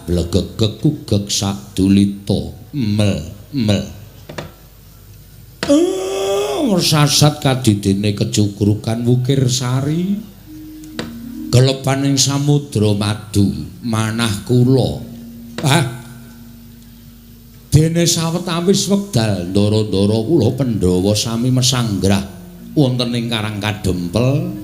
blegegeg kugeg sadulita mel mel. Sasat kadidene kecukrukan wukir sari gelepaning samudra madu manah kula. Ah, dene sawetawis wekdal ndara-ndara kula Pandhawa sami mesanggrah wonten ing Karang Kadempel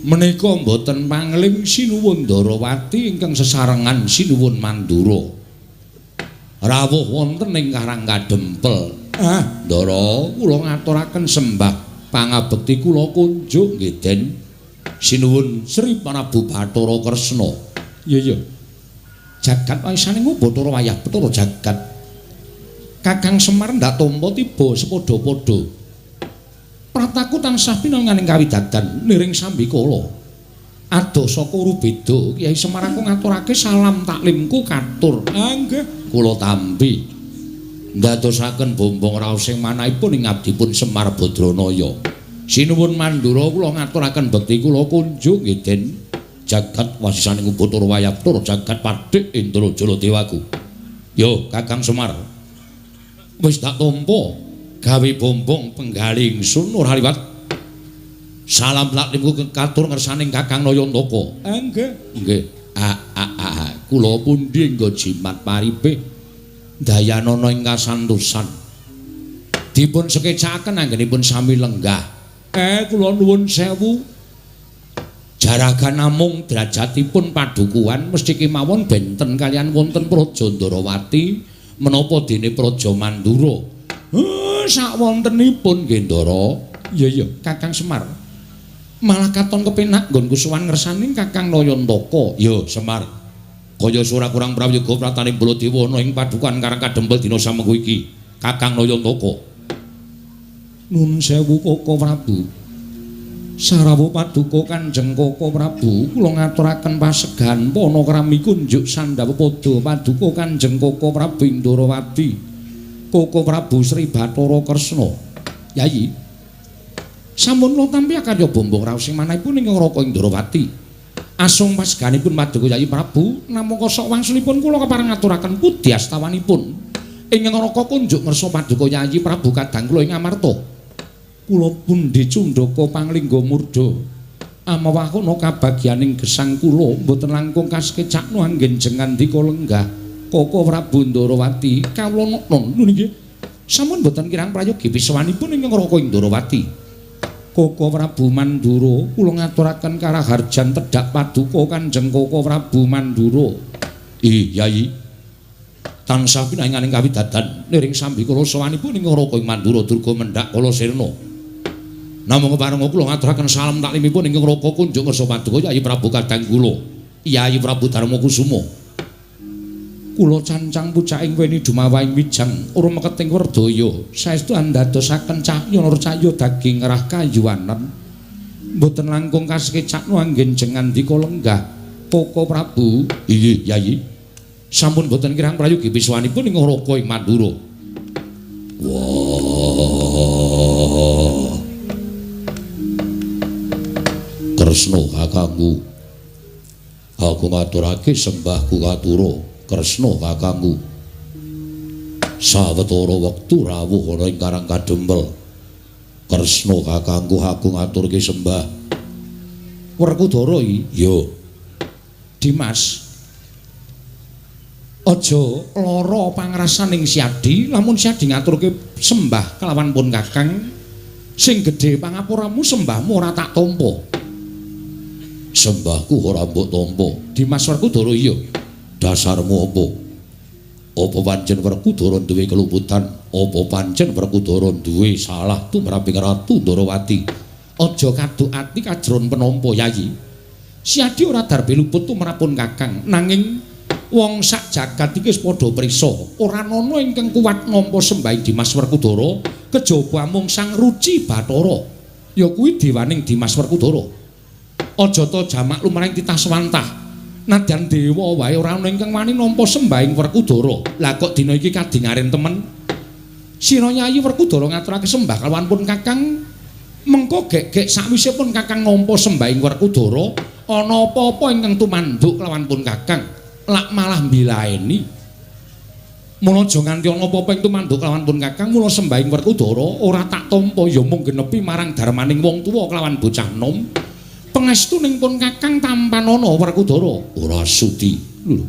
menika mboten pangling Sinuwun Ndarawati ingkang sesarengan Sinuwun Mandura rawuh wonten ing Karang Kadempel. Ah, Ndara, kula ngaturaken sembah pangabekti kula kunjuk nggih Den. Sinuwun Sri Prabu Bathara Kresna. Iya iya. Jagat waisaning Bathara wayah Bathara jagat. Kakang Semar ndak tampa tiba sepadha-padha. Prataku tansah pinanganing kawidadan niring sambikala. Adoh saka Urubeda, Kyai Semar aku ngaturake salam taklimku katur. Ah nggih, kula tampi. Ndadosaken bombong raos sing manahipun ing abdipun Semar Badranaya. Sinuwun Mandura kula ngaturaken bekti kula kunjuk nggih Den. Jagat wasisaning Bathara wayah Bathara jagat padhek Indra Jaladewaku. Yo Kakang Semar. Wis tak tampa gawe bombong penggali ingsun ora liwat. Salam taklimku katur ngersaning Kakang Nayantaka. Ah nggih. Nggih. Ah ah ah. Kula pundi nggo jimat paripe dayanana ing kasantosan. Dipun sekecakaken anggenipun sami lenggah. Kula nuwun sewu. Jaragan namung derajatipun padukuhan mesti kemawon benten kalian wonten Praja Ndarawati menapa dene Praja Mandura. Sakwontenipun nggih Ndara. Iya iya, Kakang Semar. Malah katon kepenak nggonku sowan ngersaning Kakang Nayantaka. Yo Semar. Kaya ora kurang prayoga prataning Baladewa ana ing padukuhan Karang Kadempel dina samengko iki. Kakang Nayantaka. Nun sewu Koko Prabu. Sarawuh paduka Kanjeng Koko Prabu, kula ngaturaken pasegahan panakrami kunjuk sandhawa pada paduka Kanjeng Koko Prabu Indarawati. Koko Prabu Sri Bathara Kresna. Yayi. Sampun kula tampi akarya bombong raos sing manahipun ingkang Raka Indarawati. Asung pasegahanipun paduka Yayi Prabu, namung kosok wangsulipun kula kepareng ngaturaken pudyastawanipun ingkang Raka kunjuk ngersa paduka Yayi Prabu kadang kula ing amarta. Kula pundi cundaka panglingga murda amawahana kabagyaning gesang kula mboten langkung kasekecakno anggen jengandika lenggah Koko Prabu Ndarawati kawula noknon nggih sampun mboten kirang prayogi pisawanipun ingkang Raka Indarawati. Koko Prabu Mandura kula ngaturaken karaharjan tedhak paduka Kanjeng Koko Prabu Mandura. Ih Yayi, tansah pinanganing kawidadan niring sambikala sawanipun ingkang Raka ing Mandura durga mendhak kala sirna. Namung kepareng kula ngaturaken salam taklimipun ingkang Raka kunjuk ngersa paduka Yayi Prabu kadang kula, Yayi Prabu Darma Kusuma. Kula cancang pucaking weni dumawahing wijang ora meketing werdaya saestu andadosaken cahya nur cahya daging rah kayuwanen mboten langkung kasekecakno anggen jengandika lenggah Koko Prabu. Inggih Yayi, sampun mboten kirang prayogi pisuwanipun ing Raka ing Mandura. Wah, Kresna kakangku, aku ngaturake sembahku katura Kresna kakangku. Sawetara wektu rawuh ana ing Karang Kadempel. Kresna kakangku, aku ngaturke sembah. Werkudara iki, yo Dimas, aja lara pangrasaning Siadi lamun Siadi ngaturke sembah kelawan pun kakang sing gedhe pangapuramu sembahmu ora tak tampa. Sembahku ora mbok tampa. Dimas Werkudara iya. Dasarmu apa? Apa pancen Werkudara duwe keluputan? Apa pancen Werkudara duwe salah tumraping Ratu Ndarawati? Aja kaduk ati kajron penampa Yayi. Siadi ora darbe luput tumrapun kakang, nanging wong sak jagat iki wis padha prisa. Ora ana ingkang kuat nampa sembahing Dimas Werkudara kejaba amung Sang Ruci Bathara. Ya kuwi dewaning Dimas Werkudara. Aja ta jamak lumrahing titah swantah. Nadyan dewa wae ora ana ingkang wani nampa sembahing Werkudara. Lah kok dina iki kadingaren temen? Sira Yayi Werkudara ngaturake sembah kalawan pun kakang, mengko gek-gek sakwise pun kakang nampa sembahing Werkudara, ana apa-apa ingkang tumanduk kelawan pun kakang. Lak malah mbilaeni. Mula aja nganti ana apa-apa ing tumanduk kelawan pun Kakang, mula sembahing Werkudara ora tak tampa ya mung genepi marang darmaning wong tuwa kelawan bocah nom. Pangestuning pun Kakang tampanana Werkudara. Ora sudi. Lho.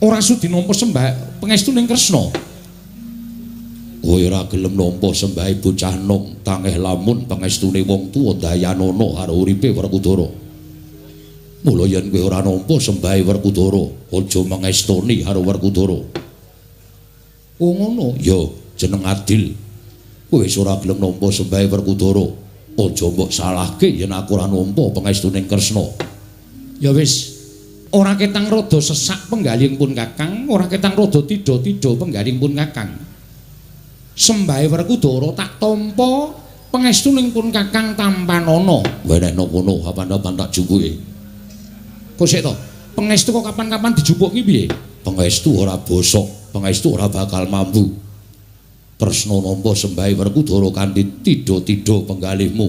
Ora sudi nampa sembah pangestuning Kresna. Kowe ora gelem nampa sembahe bocah nom tangeh lamun pangestune wong tuwa dayanana karo uripe Werkudara. Mula yen kowe ora nampa sembahe Werkudara, aja mangestoni karo Werkudara. Oh ngono, ya jeneng adil. Kowe wis ora gelem nampa sembahe Werkudara, aja mbok salahke yen aku ora nampa pangestuning Kresna. Ya wis, ora ketang rada sesak penggalih pun Kakang, ora ketang rada tida-tida penggalih pun Kakang. Sembahe Werkudara tak tampa pangestuning pun Kakang tampanana. Wenehno kono kapan-kapan tak jupuke. Kok sik to? Pangestu kok kapan-kapan dijupuk ki piye? Pangestu ora bosok, pangestu ora bakal mambu. Kresna nampa sembahe Werkudara kanthi tida-tida penggalihmu.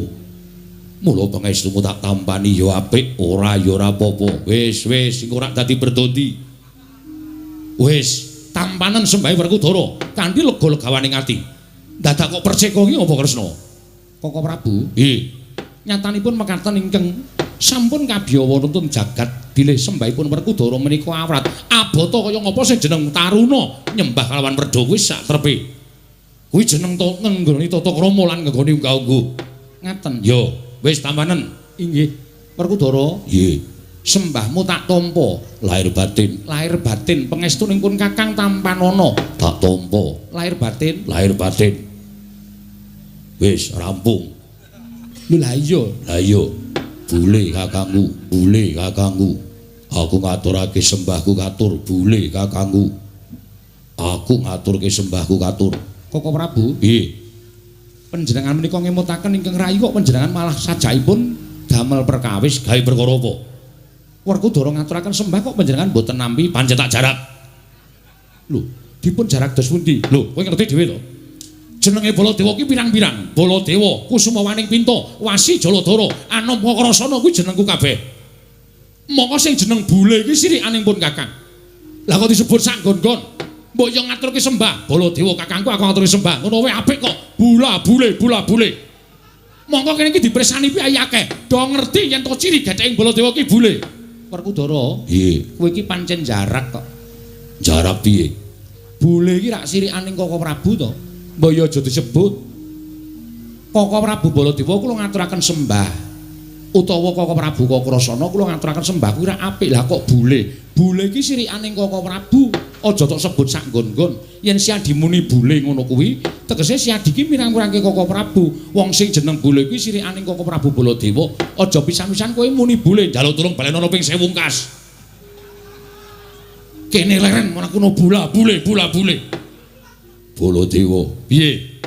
Mula pangestumu tak tampani ya apik, ora ya ora apa-apa. Wis, wis, engko ora dadi berdondi. Wis, tampanen sembahe Werkudara kanthi lega-legawaning ati. Dadak kok perceka ki apa Kresna? Koko Prabu? Nggih. Nyatanipun mekaten ingkang sampun kabiyawa nuntun jagat bilih sembahipun Werkudara menika awrat. Abota kaya ngapa sing jeneng taruna nyembah kalawan werda kuwi sak trepe. Kuwi jeneng to ngenggoni tata krama lan ngenggoni unggah-ungguh. Ngaten. Ya, wis tampanen. Inggih. Werkudara? Nggih. Sembahmu tak tampa lahir batin. Lahir batin pangestuning pun Kakang tampanana. Tak tampa. Lahir batin, lahir batin. Wis rampung. Lho lah iya, lah iya. Bule kakangku, bule kakangku. Aku ngaturake sembahku katur, bule kakangku. Aku ngaturke sembahku katur. Koko Prabu? Nggih. Panjenengan menika ngemutaken ingkang rayi kok panjenengan malah sajakipun damel perkawis gawe perkara apa? Werkudara ngaturaken sembah kok panjenengan mboten nampi pancen tak jarak. Lho, dipun jarak dos pundi? Lho, kowe ngerti dhewe to? Jenenge Baladewa ki pirang-pirang. Baladewa, Kusumawaning Pinta, Wasi Jaladara, Anom Kakrasana kuwi jenengku kabeh. Mongko sing jeneng bule iki sirikaning pun Kakang. Lah kok disebut sak nggon-nggon? Mbok yo ngaturke sembah. Baladewa kakangku aku ngaturke sembah. Ngono wae apik kok. Bula bule, bula bule. Mongko kene iki dipresani piye akeh. Do ngerti yen to ciri getheke Baladewa ki bule. Werkudara, nggih, kowe iki pancen jarak kok. Jarak piye? Bule iki rak sirikaning Koko Prabu to. Mbok yo aja disebut. Koko Prabu Baladewa kula ngaturaken sembah. Utawa Koko Prabu Kakrasana kula ngaturaken sembah kuwi rak apik. Lah kok bule? Bule iki sirikaning Koko Prabu. Aja tok sebut sak nggon-nggon. Yen Siadi muni bule ngono kuwi, tegese Siadi ki mirang-mirangke Koko Prabu. Wong sing jeneng bule kuwi sirikaning Koko Prabu Baladewa. Aja pisan-pisan kowe muni bule, njaluk tulung balenono ping 1000 kas. Kene leren ana kono bula bule, bula bule. Baladewa, piye?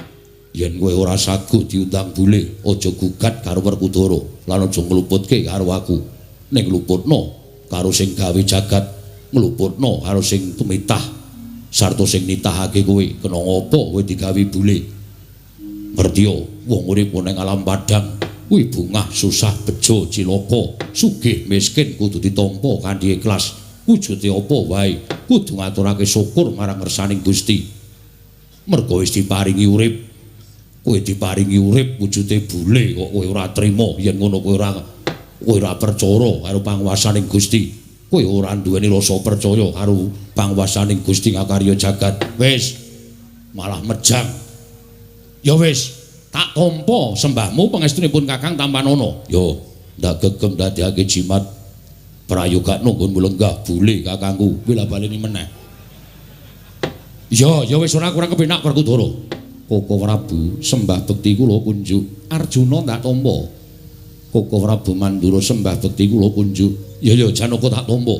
Yen kowe ora saguh diundang bule, aja gugat karo Werkudara lan aja ngluputke karo aku. Ning ngluputno karo sing gawe jagat, ngluputno karo sing tumitah sarta sing nitahake kowe. Kena ngapa kowe digawe bule? Ngertiya, wong urip ning alam padang kuwi bungah, susah, bejo, cilaka, sugih, miskin kudu ditampa kanthi ikhlas. Wujude apa wae kudu ngaturake syukur marang ngersaning Gusti. Merga wis diparingi urip, kowe diparingi urip wujude bule kok kowe ora trima. Yen ngono kowe ora percaya karo panguwasaning Gusti. Kowe ora duweni rasa percaya karo panguwasaning Gusti ngakarya jagat. Wis malah mejang. Ya wis, tak tampa sembahmu pangestunipun Kakang tampanana. Ya, ndak gegem dadekake jimat prayogakno nggonmu lenggah bule kakangku. Kuwi lah baleni meneh. Ya, ya wis ora kurang kepenak Werkudara. Koko Prabu sembah bekti kula kunjuk. Arjuna ndak tampa. Koko Prabu Mandura sembah bekti kula kunjuk. Ya ya Janaka tak tampa.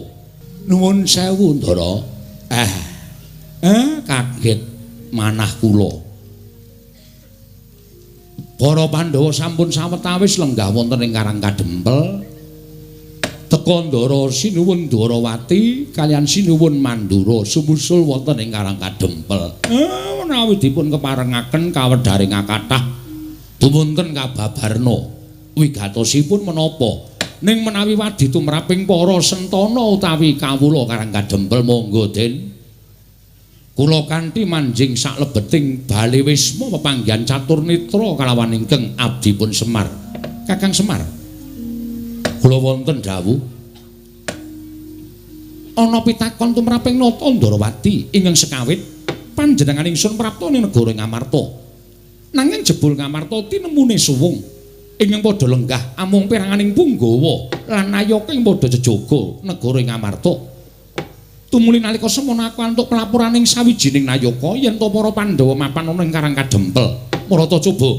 Nuwun sewu Ndara. Kaget manah kula. Para Pandhawa sampun sawetawis lenggah wonten ing Karang Kadempel. Teka Ndara sinuwun Dwarawati kaliyan sinuwun Mandura sumusul wonten ing Karang Kadempel. Menawi dipun keparengaken kawedharing kathah dumunten kababarna wigatosipun menapa Ning menawi wadi tumraping para sentana utawi kawula Karang Kadempel monggo Den. Kula kanthi manjing saklebeting bale wisma pepanggihan Catur Netra kalawan ingkang abdipun Semar. Kakang Semar. Kula wonten dawuh. Ana pitakon tumraping Nata Ndorowati ingkang sekawit panjenengan ingsun prapta ning negara Ngamarta. Nanging jebul Ngamarta tinemune suwung ingkang padha lenggah amung peranganing punggawa lan nayaka ing padha jejaga negara Ngamarta. Tumuli nalika semono aku antuk pelaporaning sawijining nayaka yen to para Pandhawa mapan ana ing Karang Kadempel. Marata coba.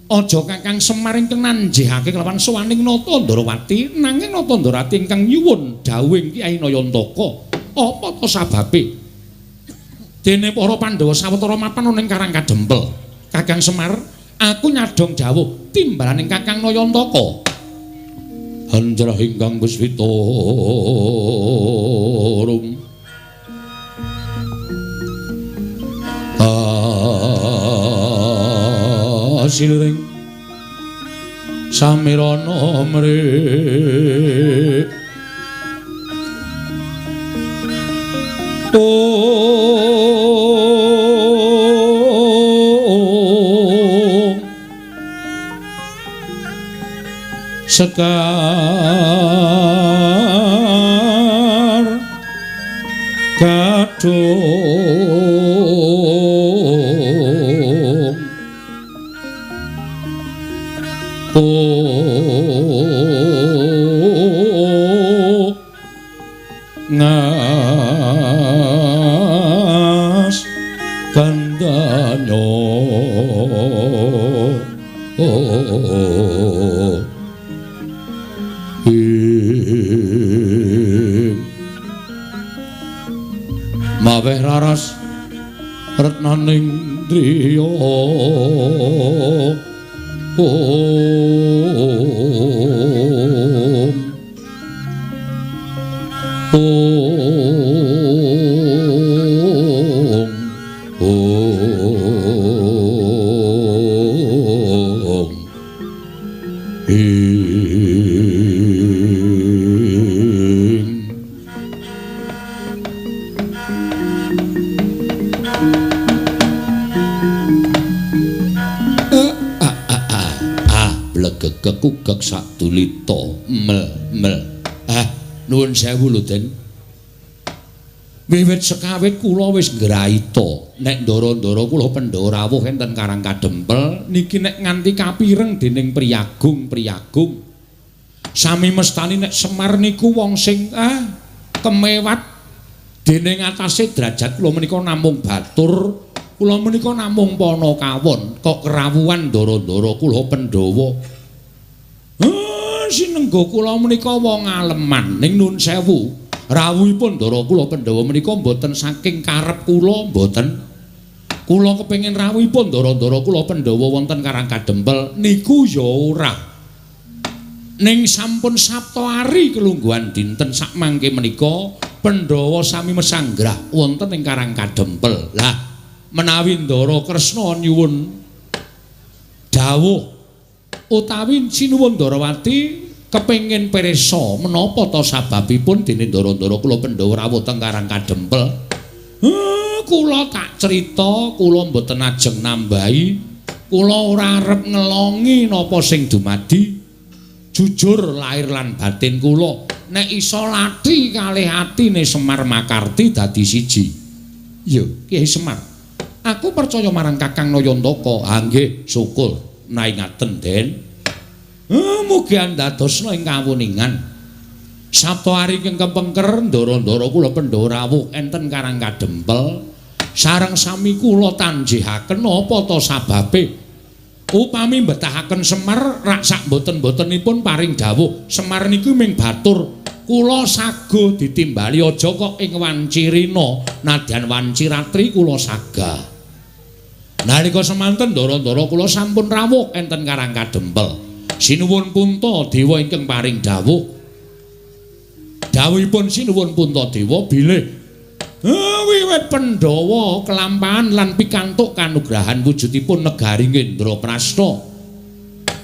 Aja Kakang Semar ingkang nanjihake kelawan sowaning Nata Ndorowati, nanging Nata Ndorowati ingkang nyuwun dawuhing Kyai Nayantaka. Apa to sababe? Dene para Pandhawa sawetara mapan ana ing Karang Kadempel. Kakang Semar, aku nyadhong dawuh timbalaning Kakang Nayantaka. Hanjrah ingkang kuswita rum asiliring samirana mrik Sekar kadung ngas kandanyo maweh raras retnaning driya om om om kekugek sadulita mel mel. Ah, nuwun sewu lho Den. Wiwit sekawit kula wis ngraita nek ndara-ndara kula Pandhawa rawuh enten Karang Kadempel niki nek nganti kapireng dening priyagung-priyagung. Sami mestani nek Semar niku wong sing kemewat dening atase derajat kula menika namung batur, kula menika namung panakawon kok kerawuhan ndara-ndara kula Pandhawa. Sinengga kula menika wong aleman ning nun sewu rawuhipun ndara kula Pandhawa menika mboten saking karep kula mboten. Kula kepengin rawuhipun ndara-ndara kula Pandhawa wonten Karang Kadempel niku ya ora. Ning sampun sapta ari kelungguhan dinten sakmangke menika Pandhawa sami mesanggrah wonten ing Karang Kadempel. Lah menawi Ndara Kresna nyuwun dawuh utawi sinuwun Ndorowati kepengin pirsa menapa ta sababipun dene ndara-ndara kula Pandhawa rawuh teng Karang Kadempel. Kula tak crita, kula mboten ajeng nambahi, kula ora arep ngelongi napa sing dumadi. Jujur lahir lan batin kula nek iso lati kalih atine Semar Makarti dadi siji. Iya, Kyai Semar. Aku percaya marang Kakang Nayantaka. Ha nggih, syukur. Naingaten Den. Mugi andadosna ing kawuningan. Sabta ari ingkang kepengker ndara-ndara kula Pandhawa rawuh enten Karang Kadempel sareng sami kula tanjihaken apa ta sababe. Upami mbetahaken Semar rak sak mboten-mbotenipun paring dawuh Semar niku ming batur kula sago ditimbali aja kok ing wanci rina nadyan wanci ratri kula sagah. Nalika semanten ndara-ndara kula sampun rawuh enten Karang Kadempel. Sinuwun Puntadewa ingkang paring dawuh. Dawuhipun Sinuwun Puntadewa bilih wiwit Pandhawa kelampahan lan pikantuk kanugrahan wujudipun negari Indraprasta.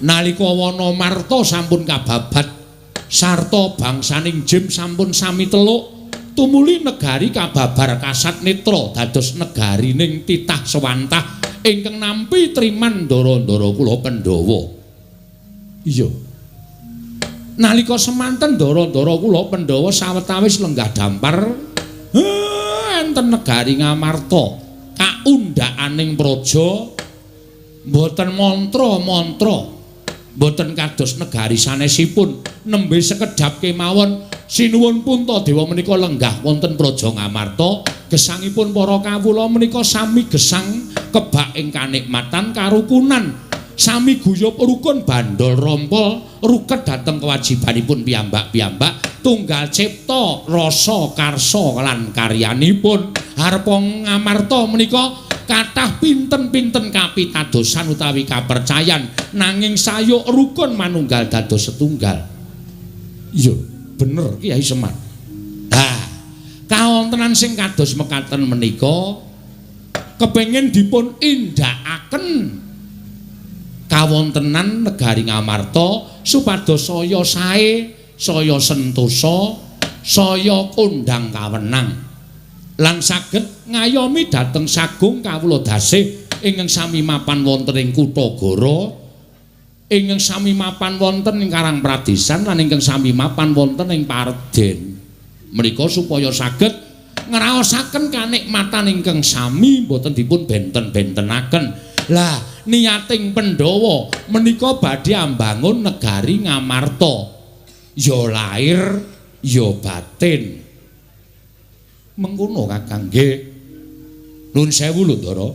Nalika Wanamarta sampun kababat sarta bangsaning Jim sampun sami teluk, tumuli negari kababar kasat netra dados negarining titah sewantah ingkang nampi triman ndara-ndara kula Pandhawa. Iya. Nalika semanten ndara-ndara kula Pandhawa sawetawis lenggah dampar enten negari Ngamarta kaundhakaning praja mboten mantra-mantra, mboten kados negari sanesipun. Nembe sekedhap kemawon sinuwun Puntadewa menika lenggah wonten praja Ngamarta, gesangipun para kawula menika sami gesang kebak ing kanikmatan karukunan, sami guyub rukun bandol rompol ruket dhateng kewajibanipun piyambak-piyambak, tunggal cipta rasa karsa lan karyanipun. Harpa Ngamarta menika kathah pinten-pinten kapitadosan utawi kapercayan, nanging sayuk rukun manunggal dados setunggal. Iya, bener Kyai Semar. Ha, kawontenan sing kados mekaten menika kepengin dipun indhakaken kawontenan negari Ngamarta supados saya sae, saya sentosa, saya kondhang kawenang lan saged ngayomi dhateng sagung kawula dasih ingkang sami mapan wonten ing Kutagara, ingkang sami mapan wonten ing Karangpradesan lan ingkang sami mapan wonten ing Parden. Menika supaya saged ngraosaken kanikmatan ingkang sami mboten dipun benten-bentenaken. Lah niating Pandhawa menika badhe ambangun negari Ngamarta, ya lair ya batin. Mengkono Kakang. Nggih. Nuwun sewu lho Ndara.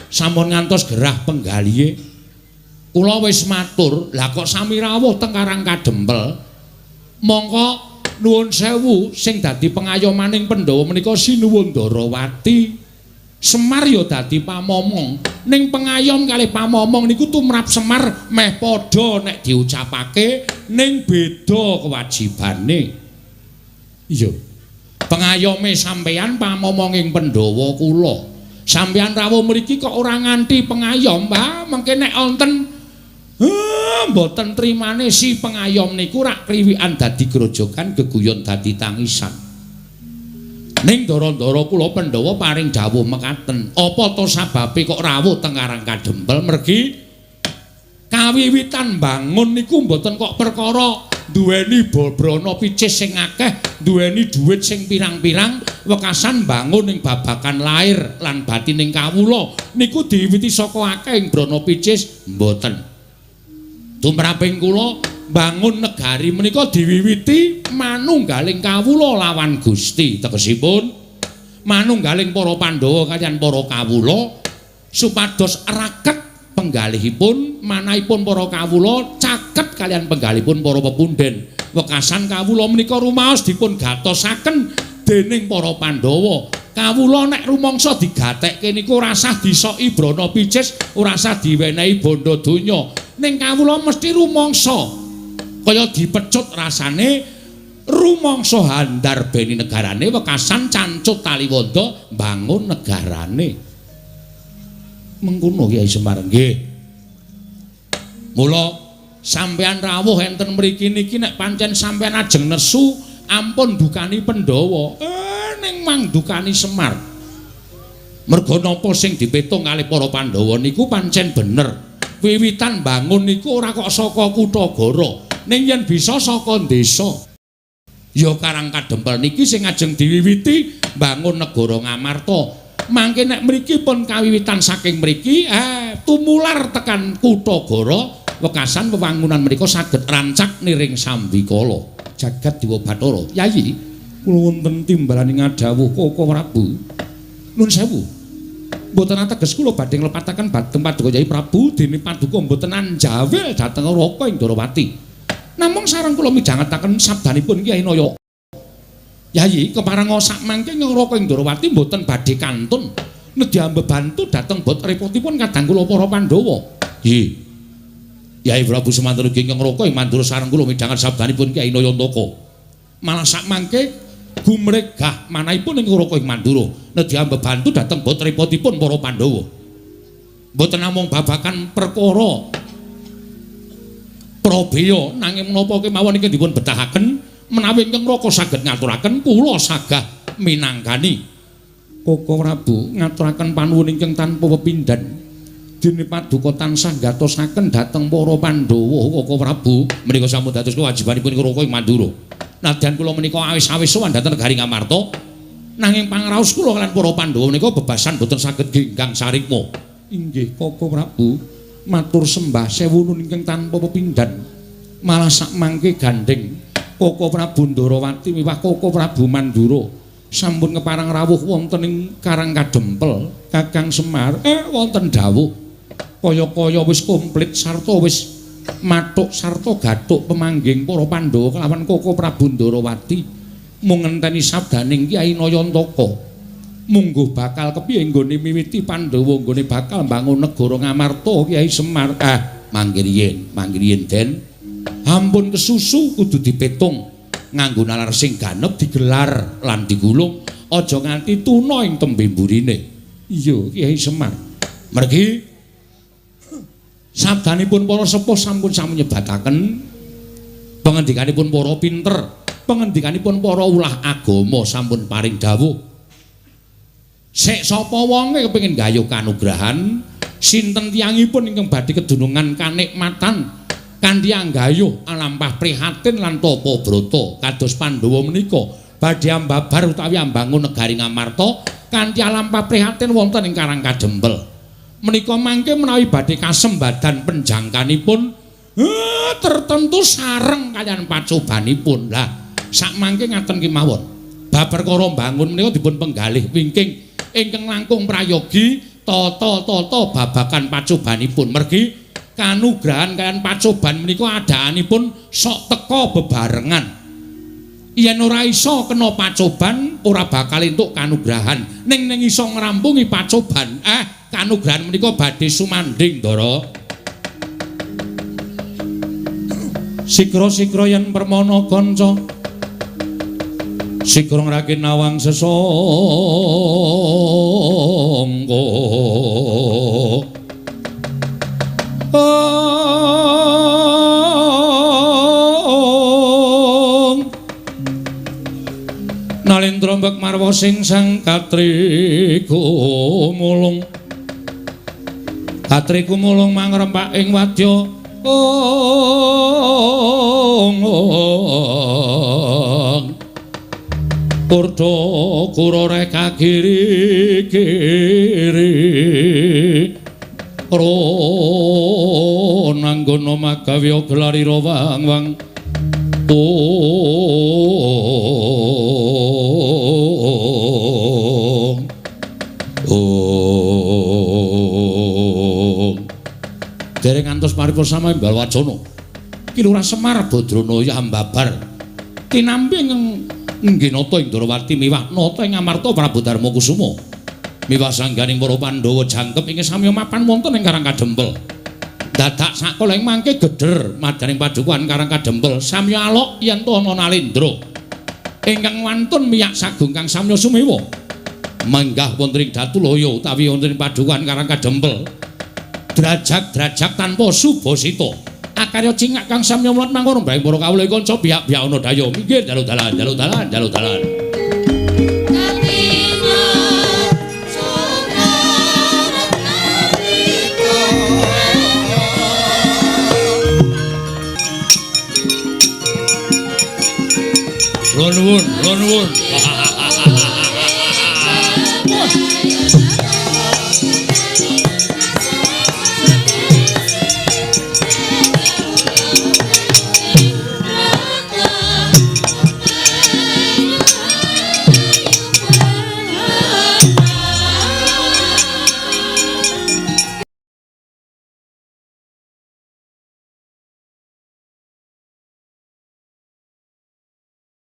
Sampun ngantos gerah penggalihe. Kula wis matur, lah kok sami rawuh teng Karang Kadempel. Mongko nuwun sewu sing dadi pengayomaning Pandhawa menika sinuwun Ndarawati. Semar ya dadi pamomong. Ning pengayom kalih pamomong niku tumrap Semar meh padha nek diucapake, ning beda kewajibane. Iya. Pengayome sampeyan pamomonging Pandhawa kula. Sampeyan rawuh mriki kok ora nganti pengayom, Pak. Mengke nek wonten mboten trimane si pengayom niku rak kriwikan dadi grojogan, geguyon dadi tangisan. Ning ndara-ndara kula Pandhawa paring dawuh mekaten. Apa to sababe kok rawuh teng Karang Kadempel? Mergi kawiwitan bangun niku mboten kok perkara duweni brana picis sing akeh, duweni dhuwit sing pirang-pirang, wekasan bangun ing babagan lair lan batining kawula niku diwiwiti saka akeh ing brana picis mboten. Tumraping kula bangun negari menika diwiwiti manunggaling kawula lawan Gusti, tegesipun manunggaling para Pandhawa kaliyan para kawula supados raket penggalihipun, manahipun para kawula caket kaliyan penggalihipun para pepunden. Wekasan kawula menika rumaos dipun gatosaken dening para Pandhawa. Kawula nek rumangsa digatekke niku ora sah disoki brana picis, ora sah diwenehi bondo donya. Ning kawula mesti rumangsa kaya dipecut rasane, rumangsa handarbeni negarane, wekasan cancut taliwonda mbangun negarane. Mengkono Kyai Semar. Nggih. Mula sampeyan rawuh enten mriki niki nek pancen sampeyan ajeng nesu ampun dukani Pandhawa. Ning mangdukani Semar. Merga napa sing dipetung kalih para Pandhawa niku pancen bener. Wiwitan bangun niku ora kok saka Kutagara, ning yen bisa saka desa. Ya Karang Kadempel niki sing ajeng diwiwiti bangun negara Ngamarta. Mangke nek mriki pun kawiwitan saking mriki tumular tekan Kutagara, wekasan wewangunan mriku saged rancak niring sambikala. Jagat Dewa Bathara. Yayi, kula wonten timbalane ngadhawuh Koko Prabu. Nuwun sewu. Mboten ateges kula badhe nglepataken bateng paduka Yayi Prabu dene paduka mboten anjawil dhateng Raka ing Ndarawati. Namung sareng kula midhangetaken sabdanipun Kyai Naya. Yayi, kepareng sak mangke Raka ing Ndarawati mboten badhe kantun nedhi ambebantu dhateng bot repotipun kadang kula para Pandhawa. Nggih. Yayi Prabu semanten ugi ingkang Raka ing Mandura sareng kula midhanget sabdanipun Kyai Nayantaka. Malah sak mangke gumregah manahipun ing Raka ing Mandura nedhi ambebantu dhateng bot repotipun para Pandhawa. Mboten namung babagan perkara Prabeya nanging menapa kemawon ingkang dipun betahaken menawi ingkang Raka saged ngaturaken kula sagah minangkani. Koko Prabu ngaturaken panuwun ingkang tanpa pepindhan. Dene paduka tansah gatosaken dhateng para Pandhawa Koko Prabu. Menika sampun dados kewajibanipun Raka ing Mandura. Nadyan kula menika awis-awis sowan dhateng negari Ngamarta, nanging pangraos kula kaliyan para Pandhawa menika bebasan boten saged genggang sarikma. Inggih Koko Prabu, matur sembah sewu nun ingkang tanpa pepindhan. Malah sakmangke gandheng Koko Prabu Ndarawati miwah Koko Prabu Mandura sampun keparang rawuh wonten ing Karang Kadempel. Kakang Semar wonten dawuh kaya-kaya wis komplit sarta wis mathuk sarta gathuk pemangging para Pandhawa kelawan Koko Prabu Ndarawati mung ngenteni sabdaning Kyai Nayantaka. Mungguh bakal kepiye nggone miwiti Pandhawa nggone bakal mbangun negara Ngamarta Kyai Semar. Mangke riyin Den. Ampun kesusu kudu dipetung nganggo nalar sing ganep digelar lan digulung aja nganti tuna ing tembe mburine. Iya Kyai Semar. Mergi sabdanipun para sepuh sampun sami nyebataken pangendikanipun para pinter, pangendikanipun para ulah agama sampun paring dawuh. Sik sapa wonge kepengin gayuh kanugrahan, sinten tiyangipun ingkang badhe kedunungan kanikmatan kanthi anggayuh alampah prihatin lan tapa brata kados Pandhawa menika badhe ambabar utawi ambangun negari Ngamarta kanthi alampah prihatin wonten ing Karang Kadempel. Menika mangke menawi badhe kasembadan penjangkanipun tertentu sareng kaliyan pacobanipun. Lah sakmangke ngaten kemawon. Bab perkara mbangun menika dipun penggalih wingking ingkang langkung prayogi tata-tata babagan pacobanipun. Mergi kanugrahan kaliyan pacoban menika adaanipun sok teka bebarengan. Yen ora iso kena pacoban ora bakal entuk kanugrahan. Ning ning iso ngrampungi pacoban, kanugrahan menika badhe sumandhing, Ndara. Sikra-sikra yen permana kanca sikra ngrakin nawang sesangka. Nalendra mbek marwa sing sang katriku mulung. Katriku mulung mangrempak ing wadya. Kurda kurore kagiri kiri. Ron anggono magawya gelarira wang-wang. Dereng ngantos paripurna sama imbal wacana. Ki Lurah Semar Badrana ya ambabar. Tinampi ing nata ing Ndrawati miwah nata ing Amarta Prabu Darma Kusuma. Miwah sangganing para Pandhawa jangkep ing samya mapan wonten ing Karang Kadempel. Dadak sakala ing mangke geder madaning padukuhan Karang Kadempel samya alok yen to ana Nalendra ingkang wantun miyak sagung kang samya sumewa. Menggah wonten ing Datulaya utawi wonten ing padukuhan Karang Kadempel. Drajak-drajak tanpa subasita. Akarya cingak kang samya mlat mangkono mbrang para kawula kanca biyak-biyak ana daya minggir dalu dalan dalu dalan dalu dalan. Nuwun, nuwun.